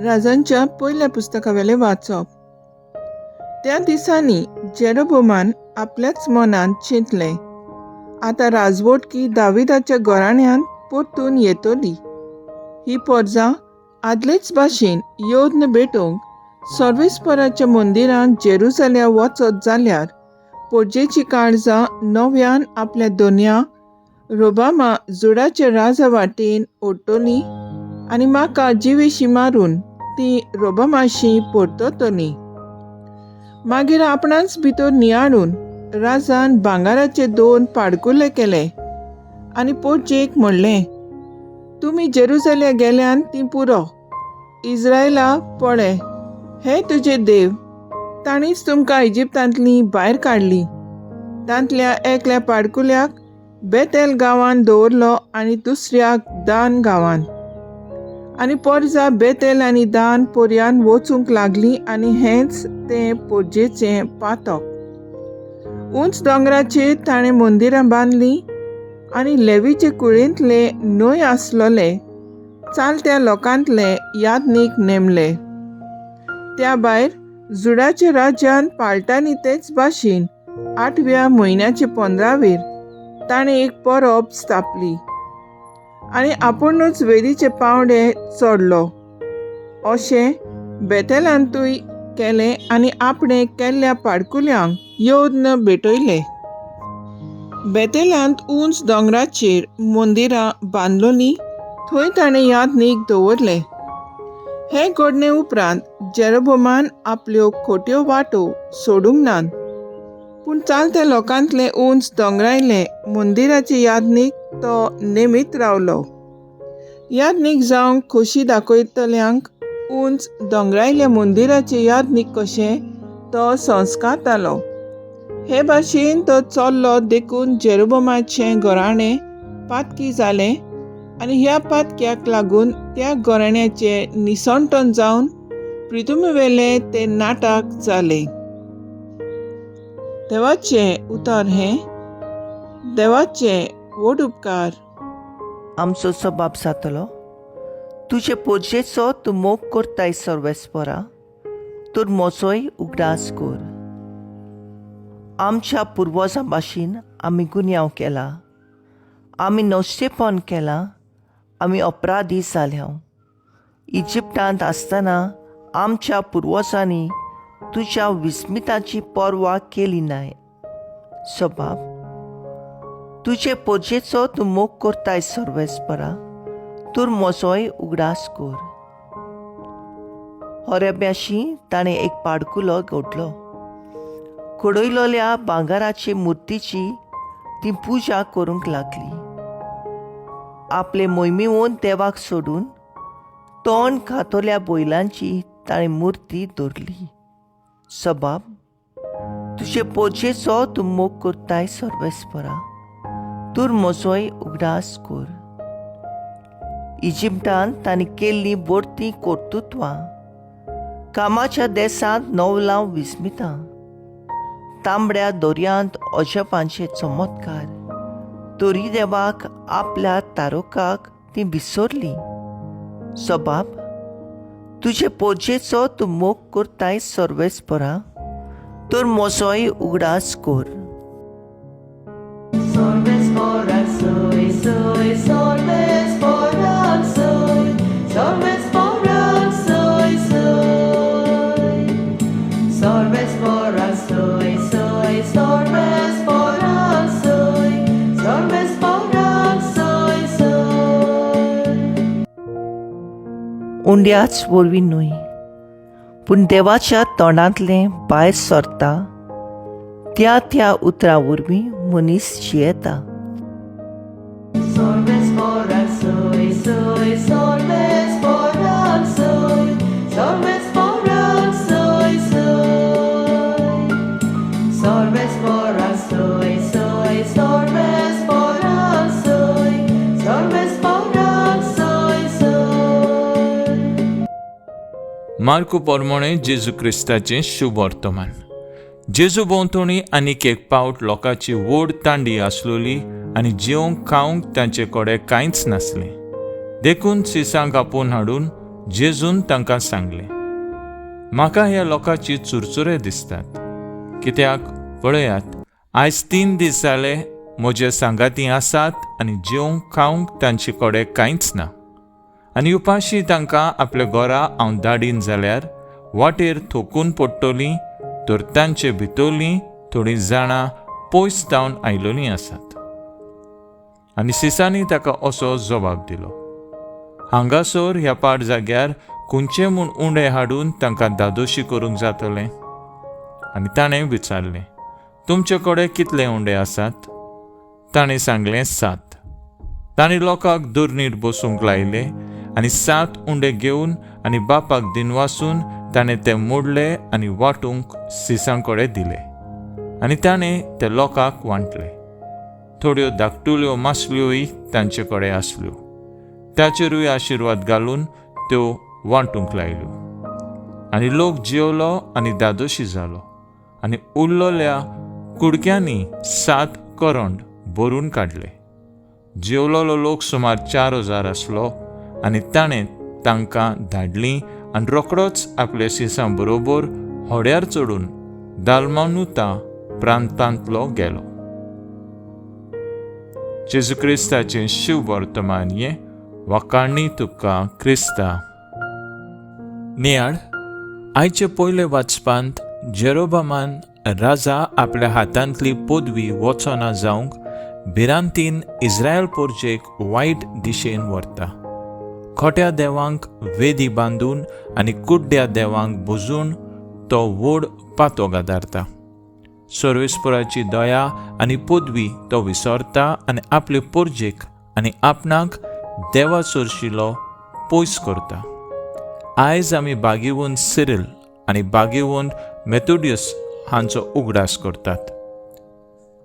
राजांच्या पयल्या पुस्तकावेलें वाचप. त्या दिसांनी जेरोबोमान आपल्याच मनांत चिंतलें, आतां राजवटकी दाविदाच्या घराण्यांत परतून येतली. ही पोरजां आदलेच भाशेन योद्न भेटोवंक सर्वेस्पराच्या मंदिरांत जेरुजाल्या वचत जाल्यार पोरजेची काळजां नव्यान आपल्या दोनया रोबामा जुडाच्या राजा वाटेन ओडटली आनी म्हाका जिवेशी मारून ती रोबामाशी परततली. मागीर आपणाच भितर नियाळून राजान भांगाराचे 2 पाडकुले केले आनी पोरजेक म्हणलें, तुमी जेरुजाल्या गेल्यान ती पुरो. इज्रायला पळय, हे तुजे देव, ताणीच तुमकां इजिप्तांतली भायर काडली. तांतल्या एकल्या पाडकुल्याक बेतेल गांवांत दवरलो आनी दुसऱ्याक दान गांवांत. आनी पोरजा बेतेल आनी दान पोरयान वचूंक लागली आनी हेंच तें पोरजेचें पातक. उंच दोंगराचेर ताणें मंदिरां बांदलीं आनी लेवीचे कुळेंतले न्हय आसलोले चालत्या लोकांतले यादनीक नेमले. त्या भायर जुडाच्या राज्यांत पाळटांनी तेच भाशेन 8व्या म्हयन्याचे 15वेर ताणें एक परब स्थापली आनी आपुणूच वेदीचे पावंडे चडलो. अशें बेतेलांतूय केलें आनी आपणें केल्ल्या पाडकुल्यांक योद्न भेटयले. बेतेलांत उंच दोंगराचेर मंदिरां बांदलोलीं थंय ताणें यादनीक दवरले. हे घडणे उपरांत जेरोबोमान आपल्यो खोट्यो वाटो सोडूंक नात, पूण चालत्या लोकांतले उंच दोंगरायले मंदिराचे यादनीक तो नेमीत रावलो. यादनीक जावंक खोशी दाखयतल्यांक उंच दोंगरायल्या मंदिराचे यादनीक कशें तो संस्कारतालो. हे भाशेन तो चल्लो देखून जेरोबोमाचें घराणें पातकी जालें आनी ह्या पातक्याक लागून त्या घराण्याचें निसणटन जावन प्रितुमेवेलें तें नाटक जालें. देवाचें उतर हें. देवाचें व्हड उपकार. आमचो सबाब जातलो. तुजे पोरजेचो तूं मोग करताय सर्वेस्परा, तर म्हजोय उगडास कर. आमच्या पुर्वजां भाशेन आमी गुन्यांव केला, आमी नश्टेपण केलां, आमी अपराधी जाल्या. इजिप्तांत आसतना आमच्या पुर्वजांनी तुज्या विस्मिताची पर्वा केली नाय. सबाब, तुजे पोरजेचो तूं मोग करताय सर्वेस्परा, तर म्हजोय उगडास कर. होरेब्याशी ताणें एक पाडकुलो घडलो. कडयलोल्या भांगराचे मुर्तीची ती पुजा करूंक लागली. आपले मोहिमेवन देवाक सोडून तोंड खातोल्या बैलांची ताणें मुर्ती दवरली. सबाब, तुजे पोरजेचो तूं मोग करताय सर्वेस्परा, तूं म्हजोय उगडास कर. इजिप्तांत ताणें केल्लीं बरतीं कर्तृत्वां, कामाच्या देसांत नवलां विस्मितां, तांबड्या दोरयांत अजपांचे चमत्कार, तरी देवाक आपल्या तारोकाक ती विसरली. सबाब, तुजे पोरजेचो तूं मोग करताय सर्वेस्परा, तर म्हजोय उगडास कर. उंड्याच वरवीं न्हय, पूण देवाच्या तोंडांतलें भायर सरता त्या त्या उतरां वरवीं मनीस जियेता. मार्कू पोरमोणे जेजू क्रिस्ताचें शुभ वर्तमान. जेजू भोंवतणी आनीक एक पावट लोकांची व्हड तांडी आसलोली आनी जेवंक खावंक तांचे कडेन कांयच नासलें. देखून सिसांक आपोवन हाडून जेजून तांकां सांगलें, म्हाका ह्या लोकांची चुरचुरे दिसतात, कित्याक पळयात, आयज 3 दीस जाले म्हजे सांगाती आसात आनी जेवंक खावंक तांचे कडेन कांयच ना. आनी उपाशी तांकां आपल्या घरा हांव धाडीन जाल्यार वाटेर थोकून पडटलीं, तर तांचे भितरलीं थोडीं जाणां पयस जावन आयलोलीं आसात. आनी सिसांनी ताका असो जबाब दिलो, हांगासर ह्या पाड जाग्यार खुंयचे म्हूण उंडे हाडून तांकां धादोशी करूंक जातलें? आनी ताणें विचारलें, तुमचे कडेन कितले उंडे आसात? ताणें सांगलें, 7. ताणें लोकांक दोरणीर बसूंक लायले आनी 7 उंडे घेवन आनी बापाक दिनवासून ताणें ते मोडले आनी वांटूंक सिसां कडेन दिले आनी ताणें ते लोकांक वांटले. थोड्यो धाकटुल्यो मासल्योय तांचे कडेन आसल्यो, ताचेरूय आशिर्वाद घालून त्यो वांटूंक लायल्यो. आनी लोक जेवलो आनी धादोशी जालो आनी उरलेल्या कुडक्यांनी 7 करंड भरून काडले. जेवलोलो लोक सुमार 4000 आसलो आनी ताणें तांकां धाडलीं आनी रोकडोच आपल्या सिसां बरोबर होड्यार चडून दालमानुता प्रांतांतलो गेलो. जेजू क्रिस्ताचें शिव वर्तमान हें वाखाणी तुका क्रिस्ता. नियाळ आयचे पयले वाचपांत जेरोबामान राजा आपल्या हातांतली पदवी वचना जावंक भिरांतीन इस्रायल पोरजेक वायट दिशेन व्हरता. खोट्या देवांक वेदी बांदून आनी कुड्ड्या देवांक बुजून तो व्हड पातो गादारता. सर्वेस्पराची दया आनी पदवी तो विसरता आनी आपले पोरजेक आनी आपणाक देवा चरशिलो पयस करता. आयज आमी बागेवन सिरिल आनी बागेवन मेथोडियस हांचो उगडास करतात.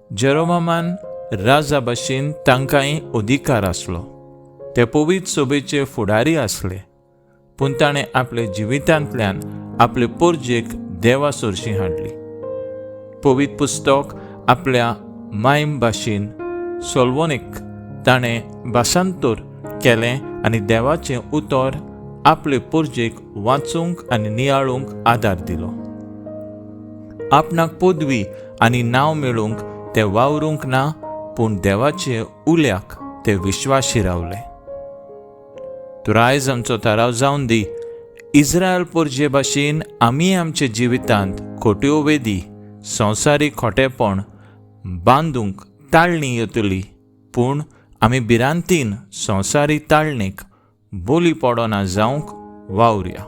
जेरोमामान राजा भाशेन तांकांय अधिकार आसलो, ते पवित्र सभेचे फुडारी आसले, पूण ताणें आपल्या जिवितांतल्यान आपले पोरजेक देवा सरशी हाडली. पवित्र पुस्तक आपल्या मायम भाशेन सोल्वोनीक ताणें भाशांतर केलें आनी देवाचें उतर आपले पोरजेक वाचूंक आनी नियाळूंक आदार दिलो. आपणाक पदवी आनी नांव मेळूंक ते वावरूंक ना, पूण देवाचे उल्याक ते विश्वाशी रावले. तर आयज आमचो थाराव जावन दी, इस्रायल पोरजे भाशेन आमी आमच्या जिवितांत खोट्यो वेदी, संवसारीक खोटेपण बांदूंक ताळणी येतली, पूण आमी भिरांतीन संवसारीक ताळणेक बोली पडना जावंक वावरया.